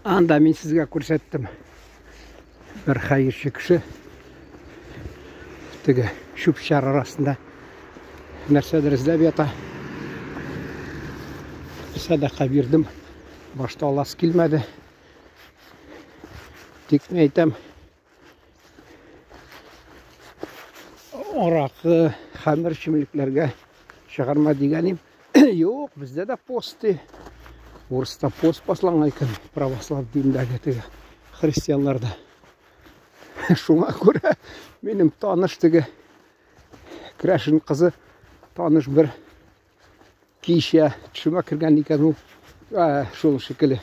Анда мин сезгә күрсәттем. Бер хәерче кеше теге чүп-чар арасында нәрсәдер эзләп ята. Сәдака бирдем. Башта аласы килмәде. Тик мин әйтәм, аракы, хәмер эчемлекләргә чыгарма дигәнем. Юк, бездә дә пост ди. Урыста пост башланган икән, православ диндәге теге христианнарда. Шуңа күрә минем таныш теге крәшен кызы таныш бер кичә төшемә кергән икән ул. Шул шикелле.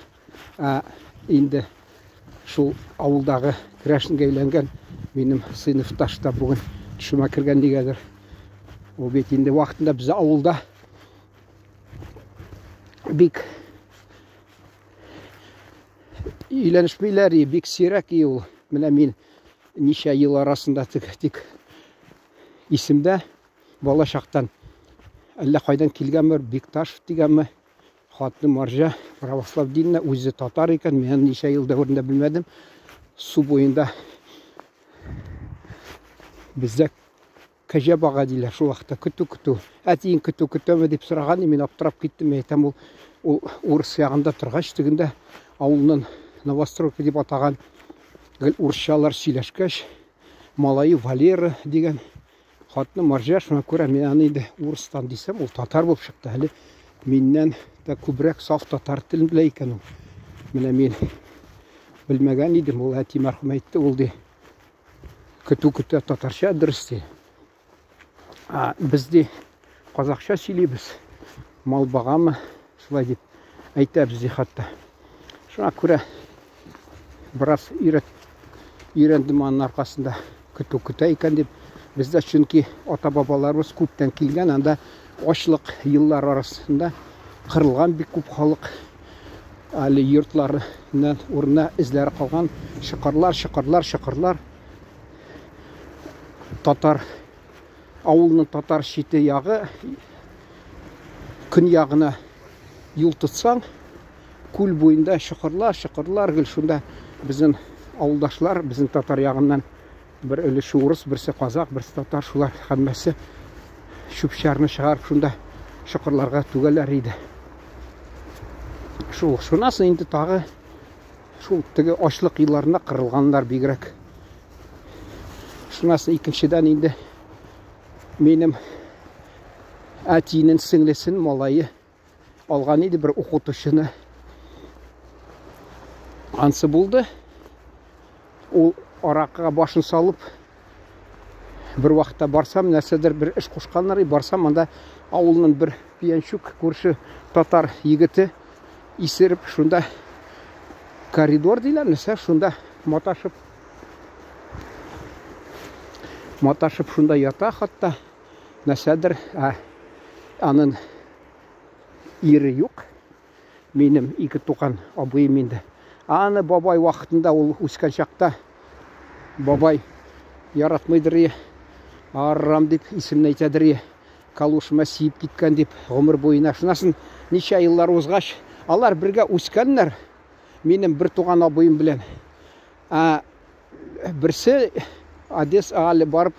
Инде шул авылдагы крәшенгә өйләнгән минем сыйныфташ та бүген төшемә кергән нигәдер. Ул бит инде вакытында бездә авылда бик өйләнешмиләр, бик сирәк и ул. Менә мин ничә ел арасында тик, тик исемдә бала чактан әллә кайдан килгәнме, Бикташев дигәнме, хатыны марҗа, православ диненә, үзе татар икән, мин аны ничә ел дәверендә белмәдем. Су буенда бездә кәҗә бага диләр, шул вакытта көтү көтү. Әтиең көтү көтәме дип сораган, мин аптырап киттем, мин әйтәм, ул ул урыс ягында торгач, тегендә авылның новостройка дип атаган гел урысчалар сөйләшкәч, малае Валера дигән Хатны марҗа, шуңа күрә мин аны инде урыстан дисәм, ул татар булып чыкты. Әле миннән дә күбрәк саф татар телен белә икән ул. Менә мин белмәгән идем, ул әти мәрхүм әйтте, ул ди, көтү көтә татарча дөрес ди. А без ди казакча сөйлибез. Мал багамы, шулай дип әйтәбез ди хәтта. Шуңа күрә бераз өйрәт, өйрәндем аның аркасында. Көтү көтә икән дип. Бездә чөнки ата-бабаларыбыз күптән килгән, анда ачлык еллар арасында кырылган бик күп халык. Әле йортларыннан урынына эзләре калган чокырлар, чокырлар, чокырлар. Татар авылының татар чите ягы көньягына юл тотсаң, күл буенда чокырлар, чокырлар, гел шунда безнең авылдашлар, безнең татар ягыннан бер өлеше урыс, берсе казак, берсе татар, шулар һәммәсе чүп-чарны чыгарып шунда чокырларга түгәләр иде. Шул, шуннан соң инде тагы шул теге ачлык елларында кырылганнар бигрәк. Шуннан соң икенчедән инде минем әтинең сеңлесен малае алган иде бер укытучыны. Ансы булды. Ул аракыга башын салып, бер вакытта барсам, нәрсәдер бер эш кушканнар, и барсам, анда авылның бер пьянчук күрше татар егете исереп, шунда коридор диләр, нәрсә, шунда маташып маташып шунда ята хатта нәрсәдер, ә анын ире юк. Минем ике туган абыем инде. Аны бабай вакытында ул үскән чакта бабай яратмыйдыр, аррам дип исемне әйтәдер, калушыма сиеп киткән дип гомер буена. Шуннан ничә еллар узгач, алар бергә үскәннәр. Минем бер туган абыем белән. Ә берсе Одесса әле барып,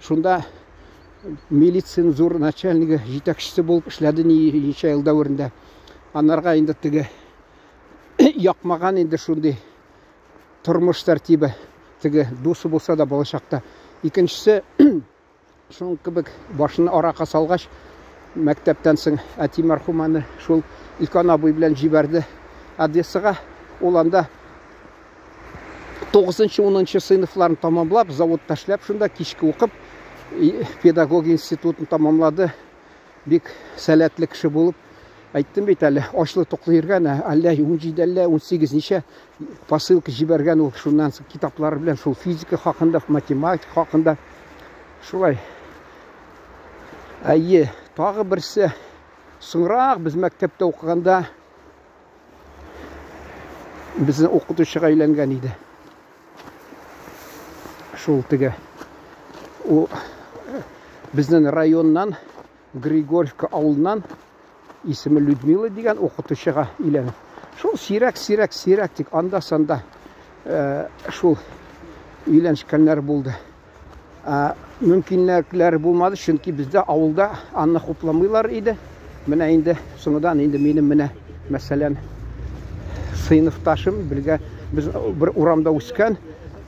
шунда милициянең зур начальнигы, җитәкчесе булып эшләде ничә ел дәверендә. Анарга инде теге якмаган инде шундый тормыш тәртибе, теге дусы булса да балачакта. Икенчесе Шуның кебек башын арака салгач, мәктәптән соң әти мәрхүм аны шул өлкән абый белән җибәрде Одессага. Ул анда 9-10 сыйныфларын тамамлап, заводта эшләп, шунда кичке укып, педагогия институтын тамамлады. Бик сәләтле кеше булып, әйттем бит әле, ачлы-туклы йөргән, әллә 17, әллә 18 ничә посылка җибәргән ул шуннан соң китаплары белән шул физика хакында, математика хакында. Шулай. Әйе, тагы берсе соңрак без мәктәптә укыганда безне укытучыга өйләнгән иде. Шул теге ул безнең районнан Григорьевка авылыннан исеме Людмила дигән укытучыга өйләнеп. Шул сирәк, сирәк, сирәк тик анда-санда шул өйләнешкәннәр булды. Мөмкинлекләре булмады, чөнки бездә авылда аны хупламыйлар иде. Менә инде соңыдан инде минем менә, мәсәлән, сыйныфташым, бергә без бер урамда үскән,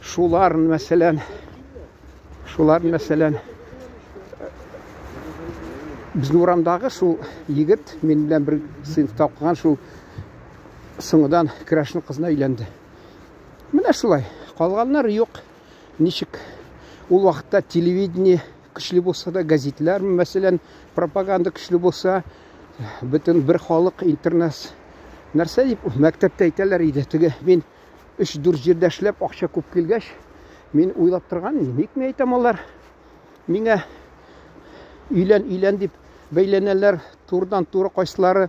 шулар, мәсәлән, шулар, мәсәлән, безнең урамдагы шул егет, мин белән бер сыйныфта укыган шул соңыдан керәшен кызына өйләнде. Менә шулай. Калганнар юк. Ничек ул вакытта телевидение көчле булса да, газетлар, мәсәлән, пропаганда көчле булса, бөтен бер халык интернет нәрсә дип мәктәптә әйтәләр иде. Теге мин 3-4 җирдә эшләп акча күп килгәч, мин уйлап торган, ник мин әйтәм алар миңа өйлән, өйлән дип бәйләнәләр, турыдан-туры кайсылары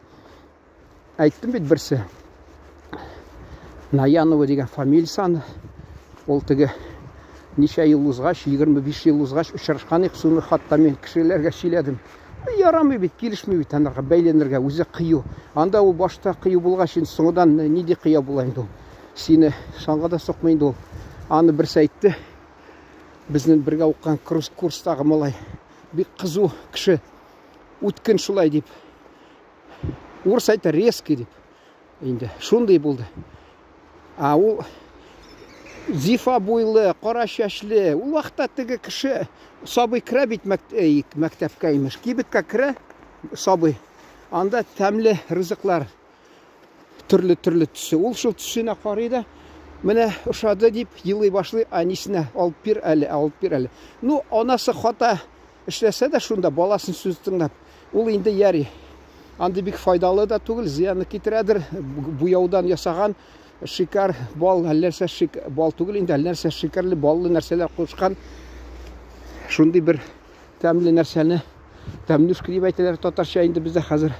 Әйттем бит берсе. Наянова дигән фамилиясе аны. Ул теге ничә ел узгач, 25 ел узгач очрашкан идек, шуны хатта мин кешеләргә сөйләдем. Ярамый бит, килешми бит анарга бәйләнергә, үзе кыю. Анда ул башта кыю булгач, инде соңыдан нинди кыя була инде ул. Сине санга да сукмый инде ул. Аны берсе әйтте. Безнең бергә укыган курстагы малай. Бик кызу кеше. Үткен шулай дип. Урыс әйтә резкий дип. Инде шундый булды. А ул зифа буйлы, кара чәчле. Ул вакытта теге кеше сабый керә бит мәктәпкә имеш. Кибеткә керә сабый. Анда тәмле ризыклар төрле-төрле төсе. Ул шул төсенә карый да, менә ошады дип елый башлый, әнисенә алып бир әле, алып бир әле. Ну, анасы хата эшләсә дә шунда баласын сүз тыңлап, ул инде яри. Андый бик файдалы да түгел, зыяны китерәдер. Буяудан ясаган шикәр, бал, әллә нәрсә шик, бал түгел инде, әллә нәрсә шикәрле, баллы нәрсәләр кушкан. Шундый бер тәмле нәрсәне, тәмнүшке дип әйтәләр татарча инде бездә хәзер.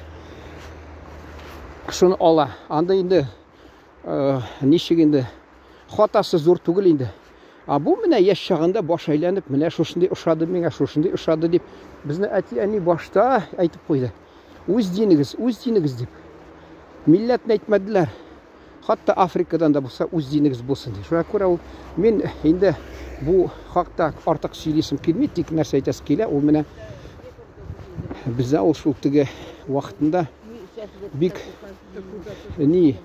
Шуны ала. Анда инде ничек инде хатасы зур түгел инде. А бу менә яшь чагында баш әйләнеп, менә шушындый ошады миңа, шушындый ошады дип, безне әти-әни башта әйтеп куйды. Үз динегез, үз динегез дип. Милләтне әйтмәделәр. Хатта Африкадан да булса үз динегез булсын дип. Шуңа күрә ул мин инде бу хакта артык сөйлисем килми, тик нәрсә әйтәсе килә, ул менә бездә ул шул теге вакытында бик ни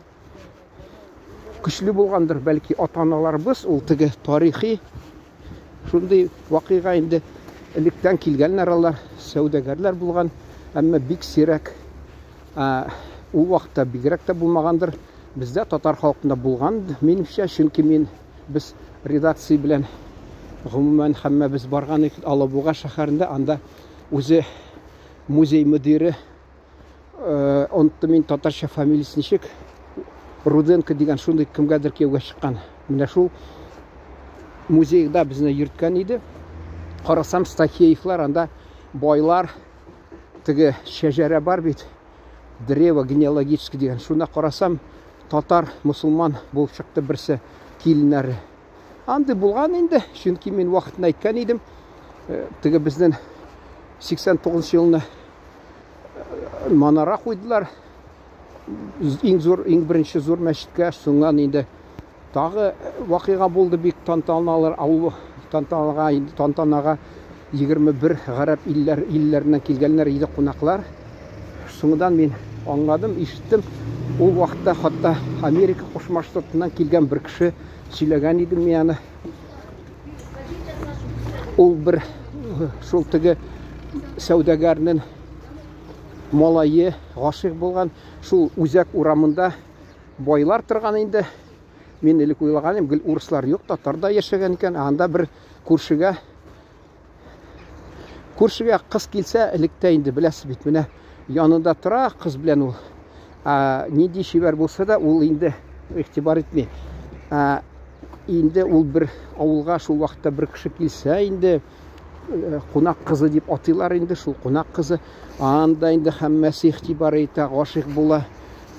көчле булгандыр, бәлки ата-аналарыбыз ул теге тарихи шундый вакыйга инде электән килгәннәр алар, сәүдәгәрләр булган, әмма бик сирәк ул вакытта бигрәк тә булмагандыр. Бездә татар халкында булган, минемчә, чөнки мин без редакция белән гомумән һәммәбез барган идек Алабуга шәһәрендә, анда үзе музей мөдире оныттым мин татарча фамилиясе ничек, Руденко дигән шундый кемгәдер кияүгә чыккан. Менә шул музейда безне йөрткән иде. Карасам, Стахеевлар анда байлар, теге шәҗәрә бар бит, древо генеалогический дигән. Шунда карасам, татар мусульман булып чыкты берсе киленнәре. Андый булган инде, чөнки мин вакытында әйткән идем. Теге безнең 89 елны манара куйдылар. Иң зур, иң беренче зур мәчеткә, соңыннан инде тагы вакыйга булды бик тантаналар, авыл тантанага, инде тантанага 21 гарәп илләр илләреннән килгәннәр иде кунаклар. Соңыннан мин аңладым, ишеттем. Ул вакытта хатта Америка Кушма Штатыннан килгән бер кеше сөйләгән иде мин аны. Ул бер шул теге сәүдәгәрнең малае гашыйк булган. Шул үзәк урамында байлар торган инде. Мин элек уйлаган идем, гел урыслар юк, татар да яшәгән икән. Анда бер күршегә күршегә кыз килсә, электә инде беләсез бит, менә янында тора кыз белән ул. Ә, нинди чибәр булса да, ул инде игътибар итми. Ә, инде ул бер авылга шул вакытта бер кеше килсә, инде кунак кызы дип атыйлар инде, шул кунак кызы. Анда инде һәммәсе игътибар итә, гашыйк була.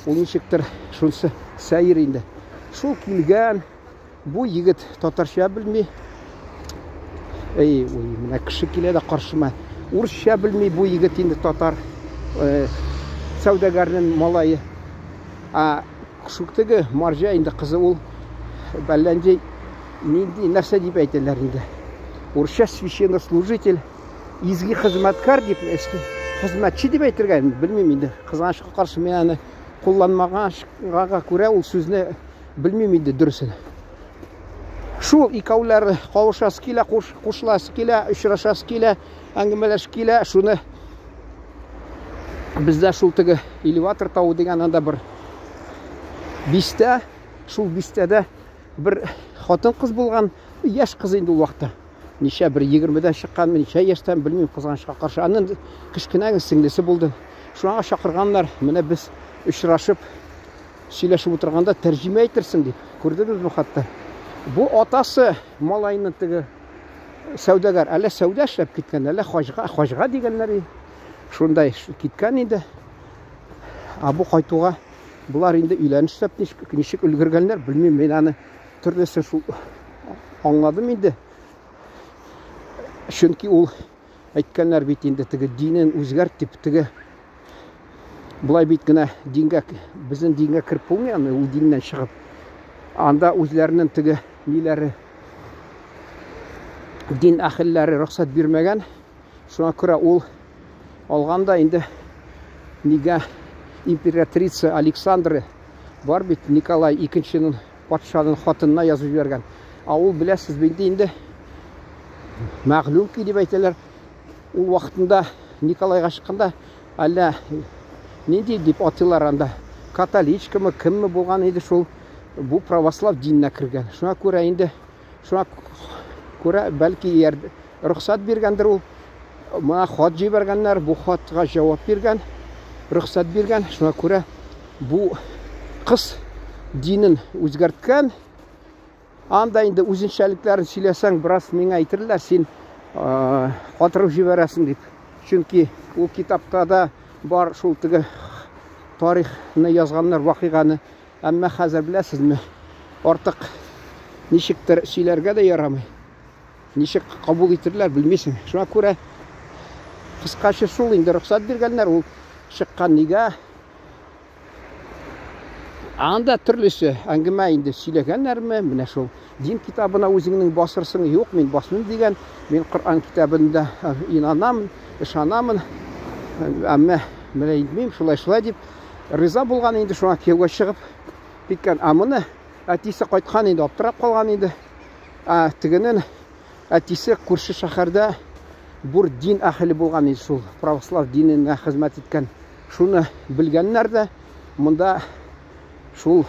Ул ничектер шунысы сәер инде. Шул килгән бу егет татарча белми. Эй, ой, менә кеше килә дә каршыма. Урысча белми бу егет инде татар. Сәүдәгәрнең малае. А Шул теге марҗа инде кызы ул бәлләнди нинди нәрсә дип әйтәләр инде. Урысча священнослужитель, изге хезмәткәр дип, хезмәтче дип әйтергә белмим инде. Кызганычка каршы мин аны кулланмаганга күрә ул сүзне белмим инде дөресен. Шул икәүләре кавышасы килә, кушыласы килә, очрашасы килә, әңгәмәләшеп килә. Шуны бездә шул теге элеватор тавы дигән анда бер бистә, шул бистәдә бер хатын-кыз булган, яшь кыз инде ул вакытта. Ничә бер 20-дән чыкканмы, ничә яшьтән белмим, кызганычка каршы. Аннан кечкенә генә сеңлесе булды. Шуңа чакырганнар, менә без очрашып сөйләшеп утырганда тәрҗемә әйтерсең дип. Күрдегезме хатта? Бу атасы малайның теге сәүдәгәр, әллә сәүдә эшләп киткән, әллә хаҗга, хаҗга дигәннәр. Шундай киткән инде. Ә бу кайтуга болар инде өйләнешләп ничек, ничек өлгергәннәр, белмим. Мин аны төрлесе шул аңладым инде. Чөнки ул әйткәннәр бит инде теге динен үзгәрт дип, теге болай бит генә дингә, безнең дингә кереп булмый аны, ул диннән чыгып. Анда үзләренең теге ниләре, дин әһелләре рөхсәт бирмәгән. Шуңа күрә ул алган да инде нигә императрица Александра бар бит, Николай икенченең патшаның хатынына язып җибәргән. Ә ул беләсез бит инде мәгълүм ки дип әйтәләр. Ул вакытында Николайга чыкканда әллә нинди дип атыйлар анда, католичкамы, кемме булган иде шул, бу православ диненә кергән. Шуңа күрә инде, шуңа күрә бәлки рөхсәт биргәндер ул. Моңа хат җибәргәннәр, бу хатка җавап биргән, рөхсәт биргән. Шуңа күрә бу кыз динен үзгәрткән. Анда инде үзенчәлекләрен сөйләсәң, бераз миңа әйтерләр, син катырып җибәрәсең дип. Чөнки ул китапта да бар шул теге тарихны язганнар, вакыйганы. Әмма хәзер беләсезме, артык ничектер сөйләргә дә ярамый. Ничек кабул итерләр, белмисең. Шуңа күрә кыскача шул инде рөхсәт биргәннәр, ул чыккан нигә. Анда төрлесе әңгәмә инде сөйләгәннәрме, менә шул дин китабына үзеңнең басырсың, юк, мин басмыйм дигән, мин Коръән китабында инанам, ышанамын, әмма менә әйтмим, шулай-шулай дип риза булган инде, шуңа кияүгә чыгып киткән. Ә моны әтисе кайткан инде, аптырап калган инде. Ә тегенең әтисе күрше шәһәрдә бур дин әһеле булган инде, шул православ диненә хезмәт иткән. Шуны белгәннәр дә, монда шул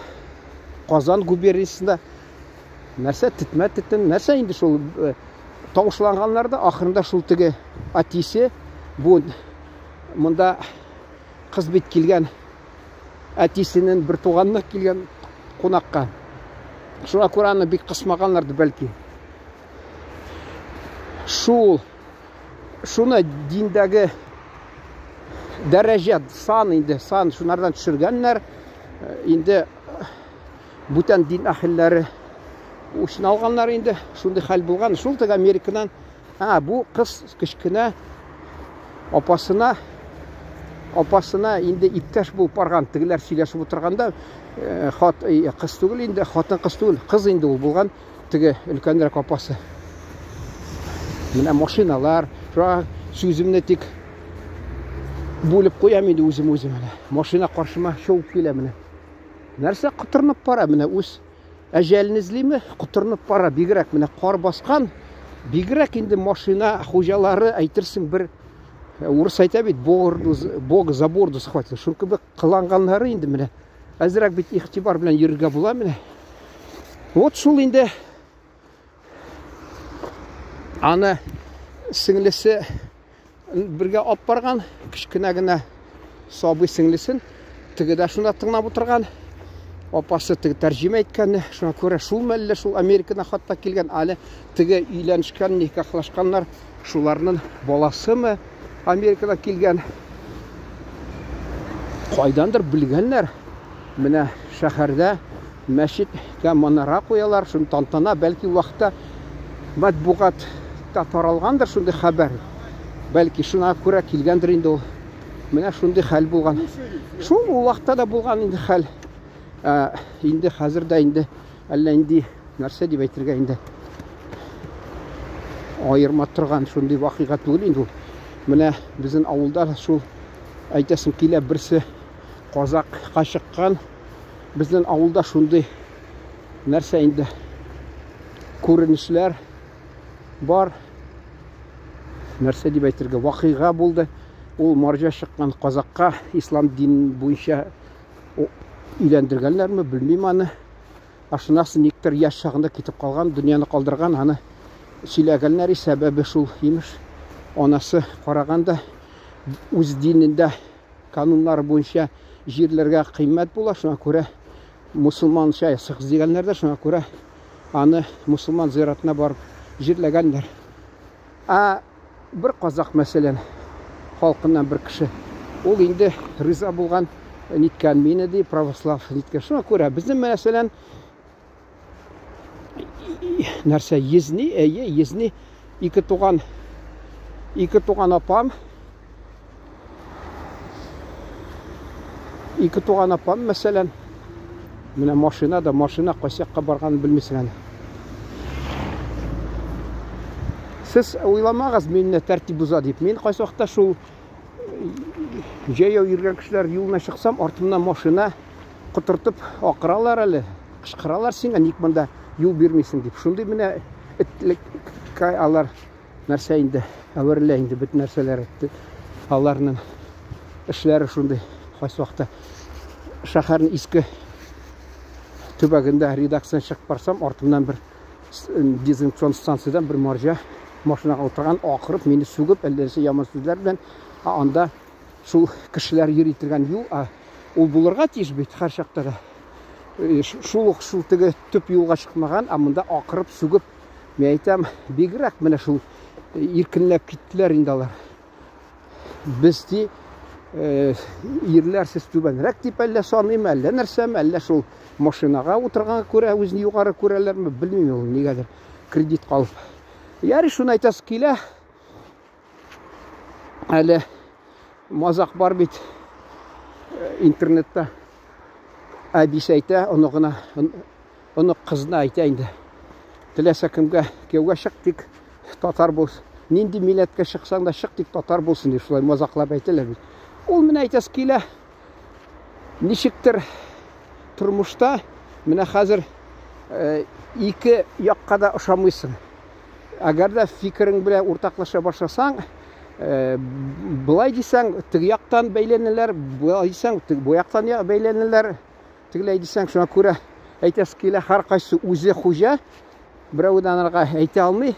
Казан губерниясендә нәрсә тетмә тетен, нәрсә инде шул тавышланганнар да, ахырында шул теге әтисе бу монда кыз бит килгән, әтисенең бер туганына килгән кунакка. Шуңа күрә аны бик кысмаганнардыр бәлки. Шул шуны диндәге дәрәҗә, сан инде, сан шунардан төшергәннәр. Инде бүтән дин әһелләре үчен алганнар инде. Шундый хәл булган. Шул теге Америкадан, а, бу кыз кечкенә апасына, апасына инде иптәш булып барган. Тегеләр сөйләшеп утырганда, хат, кыз түгел инде, хатын кыз түгел, кыз инде ул булган, теге өлкәнрәк апасы. Менә машиналар, шуңа сүземне тик бүлеп куям инде үзем үзем менә. Машина каршыма шауып килә менә. Нәрсә котырынып бара менә, үз әҗәлен эзлиме? Котырынып бара, бигрәк менә кар баскан, бигрәк инде машина хуҗалары әйтерсең бер урыс әйтә бит, бог за борду схватил. Шул кебек кыланганнары инде менә. Әзрәк бит игътибар белән йөрергә була менә. Вот шул инде аны сеңлесе бергә алып барган, кечкенә генә сабый сеңлесен, теге дә шунда тыңлап утырган. Апасы теге тәрҗемә иткәнне, шуңа күрә шул мәллә шул Америкадан хатта килгән, әле теге өйләнешкән, никахлашканнар, шуларның баласымы Америкадан килгән. Кайдандыр белгәннәр. Менә шәһәрдә мәчеткә манара куялар, шуны тантана, бәлки вакытта матбугатта таралгандыр шундый хәбәр. Бәлки шуңа күрә килгәндер инде ул. Менә шундый хәл булган. Шул ул вакытта да булган инде хәл. Ә инде хәзер дә инде әллә нинди нәрсә дип әйтергә инде аерма торган шундый вакыйга түгел инде ул. Менә безнең авылда шул әйтәсем килә, берсе казакка чыккан. Безнең авылда шундый нәрсә инде күренешләр бар. Нәрсә дип әйтергә, вакыйга булды. Ул марҗа чыккан казакка ислам дин буенча өйләндергәннәрме, белмим аны. Ашынасы никтер яшь чагында китеп калган, дөньяны калдырган, аны сөйләгәннәр, сәбәбе шул имеш. Анасы караганда үз динендә кануннары буенча җирләргә кыйммәт була, шуңа күрә мусульманча ясагыз дигәннәр дә, шуңа күрә аны мусульман зиратына барып җирләгәннәр. Ә бер казак, мәсәлән, халкыннан бер кеше, ул инде риза булган, ниткән мине ди, православ ниткән. Шуңа күрә безнең, мәсәлән, нәрсә, езни, әйе, езни, ике туган апам, ике туган апам, мәсәлән, менә машина да машина, кайсы якка барганын белмисең әле. Сез уйламагыз, мине тәртип боза дип. Мин кайсы вакытта шул җәяү йөргән кешеләр юлына чыксам, артымнан машина котыртып акыралар әле, кычкыралар сиңа, ник монда юл бирмисең дип. Шундый менә этлеккә алар нәрсә инде әверелә инде бөтен нәрсәләр аларның эшләре шундый. Кайсы вакытта шәһәрнең иске төбәгендә редакциядән чыгып барсам, артымнан бер дезинфекцион станциядән бер марҗа машинага утырган, акырып, мине сүгеп, әллә нәрсә яман сүзләр белән, ә анда шул кешеләр йөри торган юл, ә ул булырга тиеш бит һәр чакта да. Шул ук шул теге төп юлга чыкмаган, ә монда акырып, сүгеп, мин әйтәм, бигрәк менә шул иркенләп киттеләр инде алар. Без ди, ирләр сез түбәнрәк дип әллә саныйм, әллә нәрсәме, әллә шул машинага утырганга күрә үзен югары күрәләрме, белмим ул нигәдер кредит калып. Ярый, шуны әйтәсе килә. Әле мазак бар бит интернетта. Әбисе әйтә, оныгына, онык кызына әйтә инде. Теләсә кемгә кияүгә чык, тик татар булсын. Нинди милләткә чыксаң да чык, тик татар булсын дип шулай мазаклап әйтәләр бит. Ул менә әйтәсе килә, ничектер тормышта менә хәзер ике якка да ошамыйсың. Әгәр дә фикерең белән уртаклаша башласаң, былай дисәң, теге яктан бәйләнәләр, былай дисәң, бу яктан бәйләнәләр. Тегеләй дисәң, шуңа күрә әйтәсе килә, һәркайсы үзе хуҗа, берәү дә анарга әйтә алмый,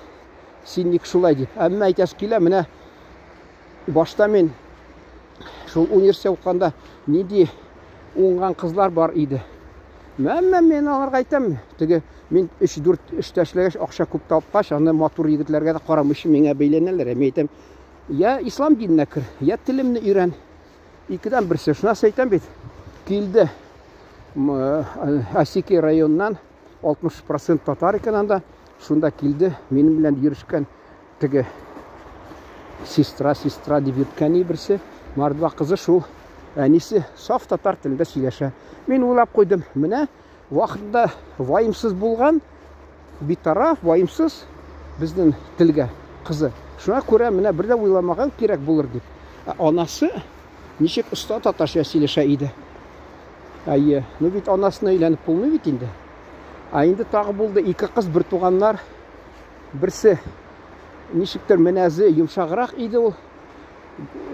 син ник шулай дип. Әмма әйтәсе килә, менә башта мин шул университет укыганда нинди уңган кызлар бар иде. Әмма мин аларга әйтәм, теге мин 3-4 эштә эшләгәч, акча күп тапкач, аны матур егетләргә дә карамыйча миңа бәйләнәләр. Мин әйтәм, я ислам диненә кер, я телемне өйрән. Икедән берсе. Шуннан әйтәм бит, килде Асики районыннан 60% татар икән анда. Шунда килде, минем белән йөрешкән теге сестра, сестра дип йөрткән берсе, мордва кызы шул әнисе саф татар телендә сөйләшә. Мин уйлап куйдым, менә вакытында ваемсыз булган, битараф, ваемсыз безнең телгә кызы. Шуңа күрә менә бер дә уйламаган кирәк булыр дип. Ә анасы ничек оста татарча сөйләшә иде. Әйе, ну бит анасына өйләнеп булмый бит инде. Ә инде тагы булды ике кыз бер туганнар. Берсе ничектер менәзе йомшаграк иде ул.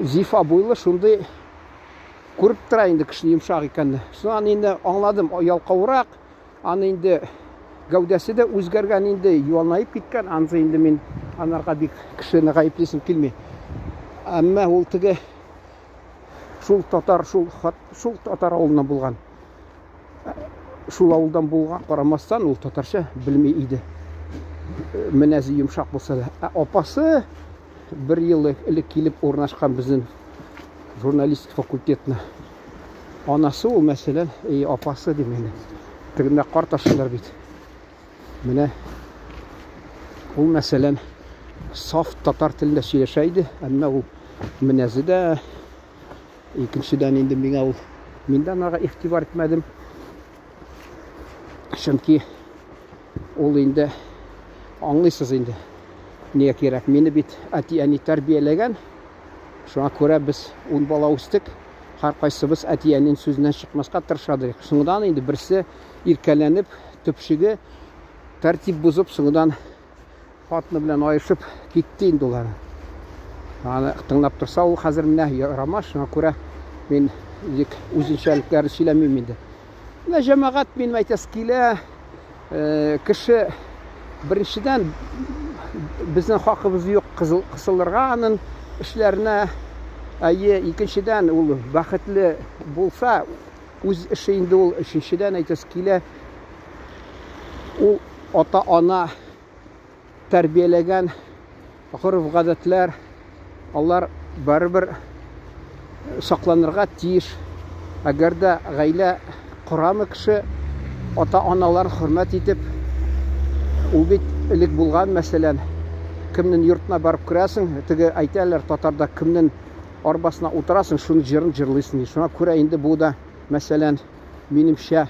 Зифа буйлы шундый күреп тора инде кешенең йомшак икәнне. Шуннан инде аңладым, ялкаурак, аны инде гәүдәсе дә үзгәргән инде, юанаеп киткән. Ансы инде мин анарга бик кешене гаеплисем килми. Әмма ул теге шул татар, шул хат, шул татар авылыннан булган. Шул авылдан булган карамастан ул татарча белми иде. Менәзе йомшак булса да. Ә апасы бер ел элек килеп урнашкан безнең журналист факультетына. Анасы ул, мәсәлән, эй, апасы дим инде. Тегендә кар ташыйлар бит. Менә ул, мәсәлән, саф татар телендә сөйләшә иде, әмма ул менәзе дә икенчедән инде миңа ул мин дә анарга игътибар итмәдем. Чөнки ул инде аңлыйсыз инде, нигә кирәк. Мине бит әти-әни тәрбияләгән. Шуңа күрә без ун бала үстек. Һәркайсыбыз әти-әнинең сүзеннән чыкмаска тырышадык. Соңдан инде берсе иркәләнеп, төпчеге тәртип бозып, соңдан хатыны белән аерышып китте инде улар. Аны тыңлап торса, ул хәзер менә ярамас, шуңа күрә мин бик үзенчәлекләрен сөйләмим инде. Менә җәмәгать минем әйтәсе килә, э, кеше беренчедән безнең хакыбыз юк кысылырга аның эшләренә. Әйе, икенчедән ул бәхетле булса, үз эше инде ул. Өченчедән әйтәсе килә, ул ата-ана тәрбияләгән гореф-гадәтләр, алар барыбер сакланырга тиеш. Әгәр дә гаилә корамы кеше, ата-аналарын хөрмәт итеп, ул бит элек булган, мәсәлән, кемнең йортына барып керәсең, теге әйтәләр татарда, кемнең арбасына утырасың, шуның җырын җырлыйсың ди. Шуңа күрә инде бу да, мәсәлән, минемчә,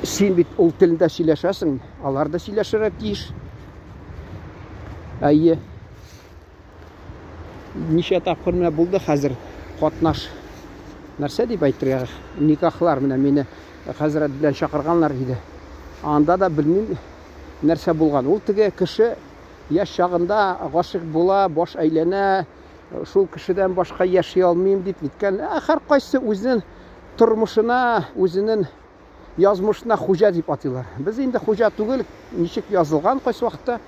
Син бит ул телендә сөйләшәсең, алар да сөйләшергә тиеш. Әйе. Ничә тапкыр менә булды хәзер катнаш. Нәрсә дип әйтергә? Никахлар менә мине хәзрәт белән чакырганнар иде. Анда да белмим нәрсә булган. Ул теге кеше яшь чагында гашыйк була, баш әйләнә, шул кешедән башка яши алмыйм дип ниткән. Ә һәркайсы үзенең тормышына, үзенең язмышына хуҗа дип атыйлар. Без инде хуҗа түгел, ничек язылган кайсы вакытта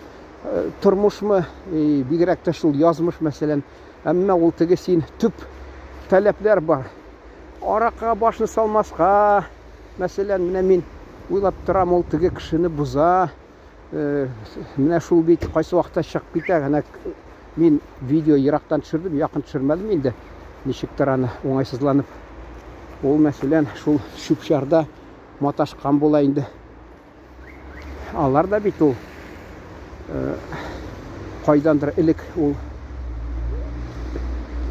э, тормышмы, э, бигрәк тә шул язмыш мәсәлән. Әмма ул теге син төп таләпләр бар. Аракыга башны салмаска, мәсәлән, менә мин уйлап торам, ул теге кешене боза. Э, менә шул бит кайсы вакытта чыгып китә әнә мин видео ерактан төшердем якын төшермәдем инде ничектер аны уңайсызланып ул мәсәлән шул чүп-чарда маташкан була инде алар да бит ул э, кайдандыр элек ул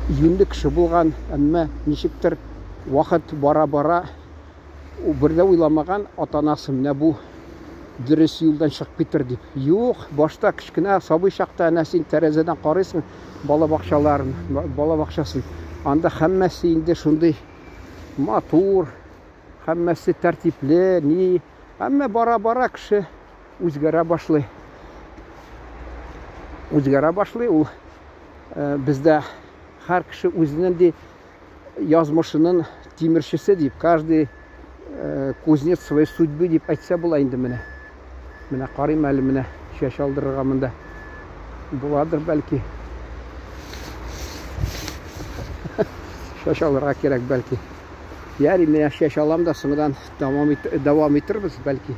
юньле кеше булган әмма ничектер вакыт бара-бара Ул бер дә уйламаган, ата-анасы менә бу дөрес юлдан чыгып китер дип. Юк, башта кечкенә сабый чакта әнә син тәрәзәдән карыйсың бала бакчаларын, бала бакчасын. Анда һәммәсе инде шундый матур, һәммәсе тәртипле, ни. Әмма бара-бара кеше үзгәрә башлый. Үзгәрә башлый ул. Э, бездә һәр кеше үзенең ди язмышының тимерчесе дип, каждый э, кузнец своей судьбы дип әйтсә була инде менә. Менә карыйм әле менә чәч алдырырга монда. Буладыр бәлки. Чәч алырга кирәк бәлки. Яри, менә чәч алам да соңдан дәвам ит, дәвам итербез бәлки.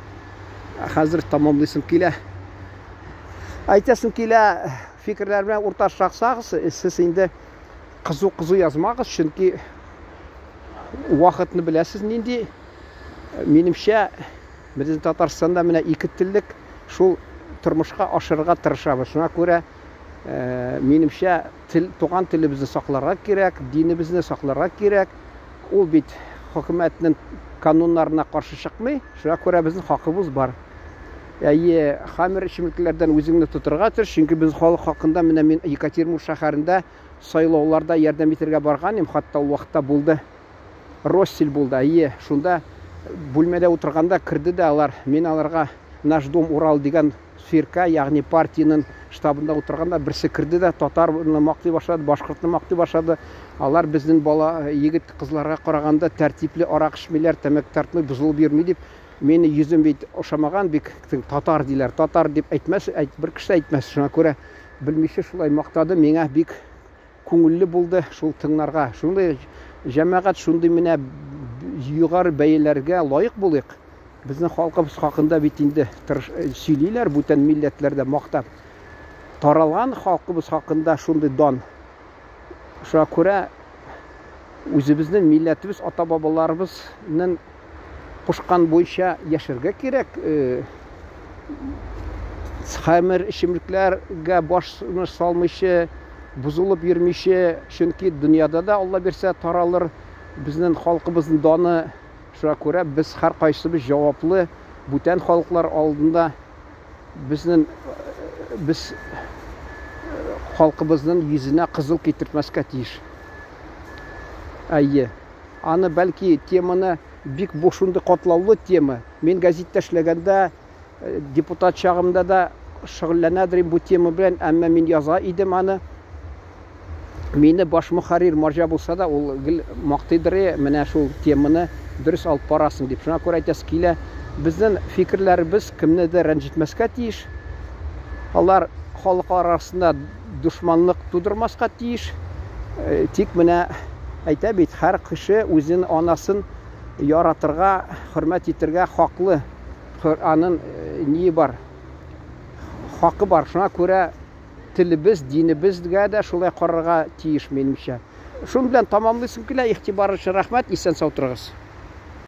Хәзер тамамлыйсым килә. Әйтәсем килә, фикерләр белән урташлашсагыз, сез инде Кызу-кызу язмагыз, чөнки вакытны беләсез нинди. Минемчә, безнең Татарстанда менә ике теллек шул тормышка ашырырга тырышабыз. Шуңа күрә, э, минемчә, тел, туган телебезне сакларга кирәк, динебезне сакларга кирәк. Ул бит хөкүмәтнең кануннарына каршы чыкмый. Шуңа күрә безнең хакыбыз бар. Әйе, хәмер эчемлекләрдән үзеңне тотырга тырыш, чөнки без халык хакында менә мин Екатеринбург шәһәрендә сайлауларда ярдәм итәргә барган идем, хатта ул вакытта булды. Россель булды, әйе, шунда бүлмәдә утырганда керде дә алар, мин аларга Наш дом Урал дигән фирка, ягъни партиянең штабында утырганда берсе керде дә татарны мактый башлады, башкортны мактый башлады. Алар безнең бала егет кызларга караганда тәртипле арак эчмиләр, тәмәке тартмый, бозылып йөрми дип, мине йөзем бит ошамаган, бик татар диләр. Татар дип әйтмәс, әйт, бер кеше әйтмәс. Шуңа күрә белмичә шулай мактады, миңа бик күңелле булды шул тыңларга. Шундый җәмәгать, шундый менә югары бәяләргә лаек булыйк. Безнең халкыбыз хакында бит инде сөйлиләр бүтән милләтләрдә мактап. Таралган халкыбыз хакында шундый дан. Шуңа күрә үзебезнең милләтебез, ата-бабаларыбызның кушкан буенча яшәргә кирәк. Э, хәмер эчемлекләргә башны салмыйча, бозылып йөрмичә, чөнки дөньяда да Алла бирсә таралыр безнең халкыбызның даны. Шуңа күрә без һәркайсыбыз җаваплы бүтән халыклар алдында безнең без халкыбызның йөзенә кызыл китертмәскә тиеш. Әйе. Аны бәлки теманы бик бу шундый катлаулы тема. Мин гәзиттә эшләгәндә, депутат чагымда да шөгыльләнәдер бу тема белән, әмма мин яза идем аны. Мине баш мөхәррир марҗа булса да, ул гел мактыйдыр, менә шул теманы дөрес алып барасың дип. Шуңа күрә әйтәсе килә, безнең фикерләребез кемне дә рәнҗетмәскә тиеш. Алар халык арасында дошманлык тудырмаска тиеш. Тик менә әйтә бит, һәр кеше үзенең анасын яратырга, хөрмәт итергә хаклы. Аның ние бар, хакы бар. Шуңа күрә телебез, динебезгә дә шулай карарга тиеш, минемчә. Шуның белән тәмамлыйсым килә. Игътибар өчен рәхмәт. Исән-сау торыгыз.